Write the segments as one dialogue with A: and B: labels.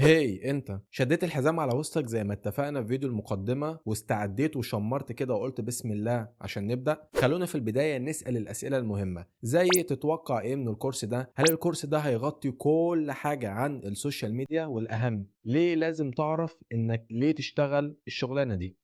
A: Hey انت شديت الحزام على وسطك زي ما اتفقنا في فيديو المقدمة واستعديت وشمرت كده وقلت بسم الله عشان نبدأ. خلونا في البداية نسأل الأسئلة المهمة، زي تتوقع ايه من الكورس ده؟ هل الكورس ده هيغطي كل حاجة عن ال social media؟ والأهم ليه لازم تعرف انك ليه تشتغل الشغلانة دي؟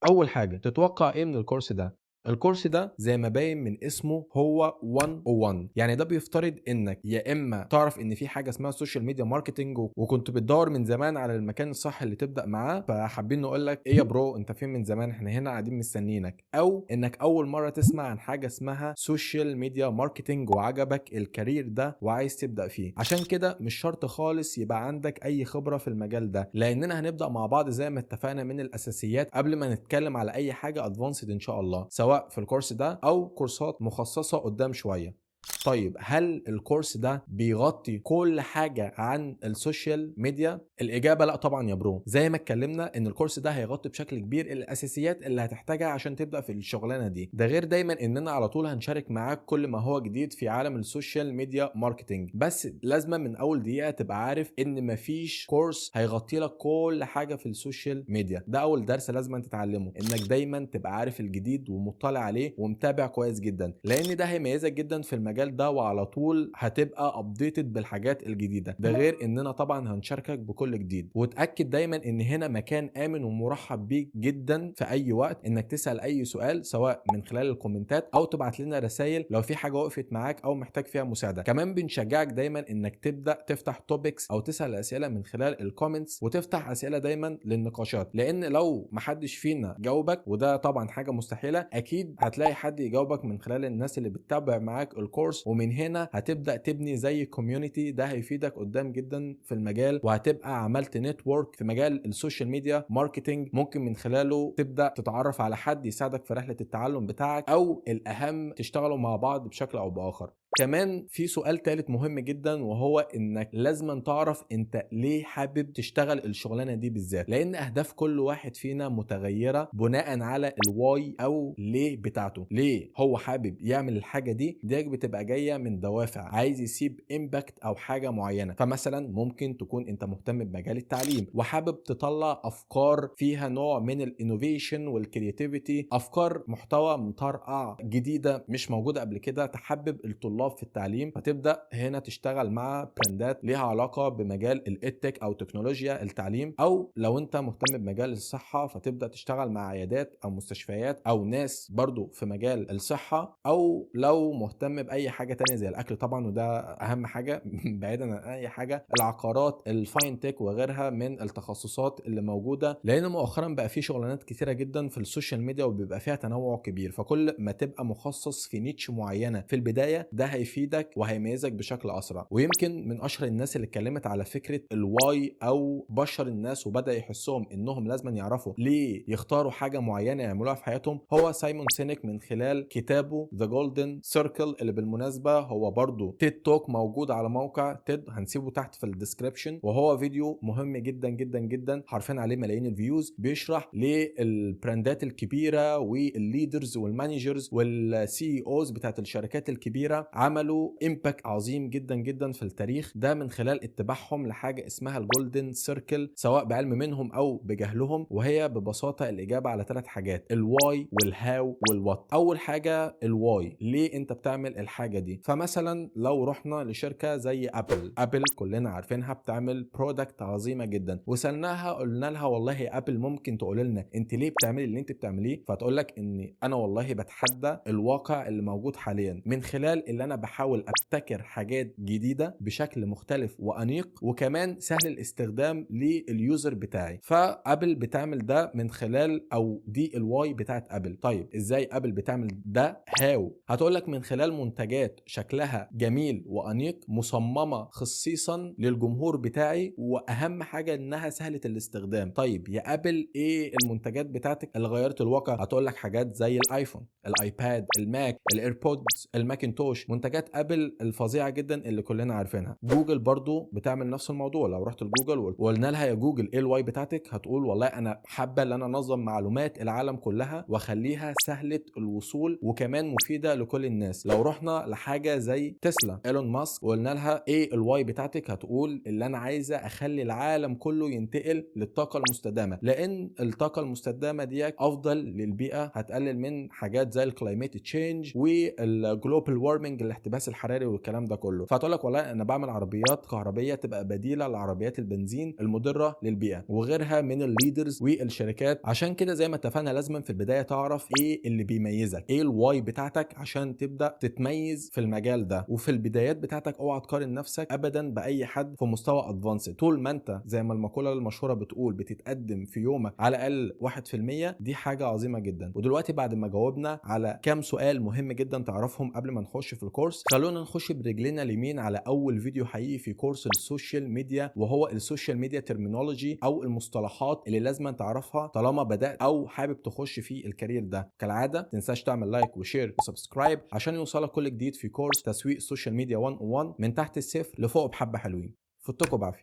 A: أول حاجة تتوقع إيه من الكورس ده؟ الكورس ده زي ما باين من اسمه هو 101، يعني ده بيفترض انك يا اما تعرف ان في حاجة اسمها social media marketing وكنت بتدور من زمان على المكان الصح اللي تبدا معاه، فحابين نقول لك ايه يا bro انت فين من زمان، احنا هنا قاعدين مستنيينك، او انك اول مرة تسمع عن حاجة اسمها social media marketing وعجبك ال career ده وعايز تبدا فيه. عشان كده مش شرط خالص يبقى عندك اي خبره في المجال ده، لاننا هنبدا مع بعض زي ما اتفقنا من الاساسيات قبل ما نتكلم على اي حاجة advanced ان شاء الله، سواء في الكورس ده او كورسات مخصصة قدام شوية. طيب هل الكورس ده بيغطي كل حاجة عن ال social media؟ الإجابة لا طبعا يا bro. زي ما اتكلمنا إن الكورس ده هيغطي بشكل كبير الأساسيات اللي هتحتاجها عشان تبدأ في الشغلانة دي، ده غير دايما إننا على طول هنشارك معاك كل ما هو جديد في عالم ال social media marketing، بس لازم من أول دقيقة تبقى عارف إن مفيش كورس هيغطي لك كل حاجة في ال social media. ده أول درس لازم تتعلمه، إنك دايما تبقى عارف الجديد ومطلع عليه ومتابع كويس جدا، لأن ده هيميزك جدا في المجال ده وعلى طول هتبقى updated بالحاجات الجديدة. ده غير اننا طبعا هنشاركك بكل جديد، وتاكد دايما ان هنا مكان امن ومرحب بيك جدا في اي وقت انك تسال اي سؤال، سواء من خلال الكومنتات او تبعت لنا رسائل لو في حاجة وقفت معاك او محتاج فيها مساعدة. كمان بنشجعك دايما انك تبدا تفتح topics او تسال اسئلة من خلال ال comments، وتفتح اسئلة دايما للنقاشات، لان لو محدش فينا جاوبك وده طبعا حاجة مستحيلة، اكيد هتلاقي حد يجاوبك من خلال الناس اللي بتتابع معاك الكورس، ومن هنا هتبدأ تبني زي community. ده هيفيدك قدام جدا في المجال، وهتبقى عملت network في مجال ال social media marketing ممكن من خلاله تبدأ تتعرف على حد يساعدك في رحلة التعلم بتاعك، او الاهم تشتغلوا مع بعض بشكل او باخر. كمان في سؤال ثالث مهم جدا، وهو انك لازم تعرف انت ليه حابب تشتغل الشغلانة دي بالذات، لان اهداف كل واحد فينا متغيرة بناء على ال why او ليه بتاعته، ليه هو حابب يعمل الحاجة دي. دي بتبقى جاية من دوافع، عايز يسيب impact او حاجة معينة. فمثلا ممكن تكون انت مهتم بمجال التعليم وحابب تطلع افكار فيها نوع من ال innovation وال creativity، افكار محتوى مطرقع جديدة مش موجودة قبل كده تحبب الطلاب في التعليم، فتبدا هنا تشتغل مع براندات ليها علاقة بمجال ال edtech او تكنولوجيا التعليم، او لو انت مهتم بمجال الصحة فتبدا تشتغل مع عيادات او مستشفيات او ناس برضو في مجال الصحة، او لو مهتم باي حاجة تانية زي الاكل طبعا، وده اهم حاجة بعيدا عن اي حاجة، العقارات، ال fintech وغيرها من التخصصات اللي موجودة، لان مؤخرا بقى في شغلانات كتيرة جدا في ال social media وبيبقى فيها تنوع كبير، فكل ما تبقى مخصص في niche معينة في البداية ده هيفيدك وهيميزك بشكل اسرع. ويمكن من اشهر الناس اللي اتكلمت على فكرة ال why او بشر الناس وبدا يحسهم انهم لازم يعرفوا ليه يختاروا حاجة معينة يعملوها في حياتهم، هو سايمون سينيك من خلال كتابه The Golden Circle، اللي بالمناسبة هو برضو TED Talk موجود على موقع TED، هنسيبه تحت في ال description، وهو فيديو مهم جدا جدا جدا حرفيا عليه ملايين ال views، بيشرح ليه البراندات الكبيرة وال leaders وال managers وال CEOs بتاعت الشركات الكبيرة عملوا impact عظيم جدا جدا في التاريخ ده من خلال اتباعهم لحاجة اسمها ال golden circle، سواء بعلم منهم او بجهلهم، وهي ببساطة الاجابة على ثلاث حاجات: ال why وال how وال what. اول حاجة ال why، ليه انت بتعمل الحاجة دي؟ فمثلا لو رحنا لشركة زي ابل، ابل كلنا عارفينها بتعمل product عظيمة جدا، وسالناها قلنا لها والله ابل ممكن تقول لنا انت ليه بتعملي اللي انت بتعمليه؟ فتقول لك ان انا والله بتحدى الواقع اللي موجود حاليا من خلال اللي انا بحاول ابتكر حاجات جديدة بشكل مختلف وانيق وكمان سهل الاستخدام لل user بتاعي. فابل بتعمل ده من خلال، او دي ال why بتاعت ابل. طيب ازاي ابل بتعمل ده؟ how هتقول لك من خلال منتجات شكلها جميل وانيق مصممه خصيصا للجمهور بتاعي، واهم حاجة انها سهلة الاستخدام. طيب يا ابل ايه المنتجات بتاعتك اللي غيرت الواقع؟ هتقول لك حاجات زي الايفون، الايباد، الماك، الايربودز، الماكنتوش، منتجات منتجات ابل الفظيعة جدا اللي كلنا عارفينها. جوجل برضو بتعمل نفس الموضوع. لو رحت لجوجل وقلنا لها يا جوجل ايه ال why بتاعتك، هتقول والله انا حابة ان انا انظم معلومات العالم كلها واخليها سهلة الوصول وكمان مفيدة لكل الناس. لو رحنا لحاجة زي تسلا، ايلون ماسك، وقلنا لها ايه ال why بتاعتك، هتقول اللي انا عايزه اخلي العالم كله ينتقل للطاقة المستدامه، لان الطاقة المستدامة دي افضل للبيئه، هتقلل من حاجات زي ال climate change وال global warming، الاحتباس الحراري والكلام ده كله. فهتقول لك والله انا بعمل عربيات كهربيه تبقى بديله لعربيات البنزين المضرة للبيئه، وغيرها من ال leaders والشركات. عشان كده زي ما اتفقنا لازم في البداية تعرف ايه اللي بيميزك، ايه ال why بتاعتك عشان تبدا تتميز في المجال ده. وفي البدايات بتاعتك اوعى تقارن نفسك ابدا باي حد في مستوى advanced. طول ما انت زي ما المقولة المشهورة بتقول بتتقدم في يومك على الاقل 1%، دي حاجة عظيمة جدا. ودلوقتي بعد ما جاوبنا على كام سؤال مهم جدا تعرفهم قبل ما نخش في الكورس، خلونا نخش برجلنا اليمين على اول فيديو حقيقي في كورس ال social media، وهو ال social media terminology او المصطلحات اللي لازم تعرفها طالما بدات او حابب تخش في ال career ده. كالعادة تنساش تعمل like و share و subscribe عشان يوصلك كل جديد في كورس تسويق ال social media 101 من تحت الصفر لفوق بحبه حلوين. فتكوا بعافية.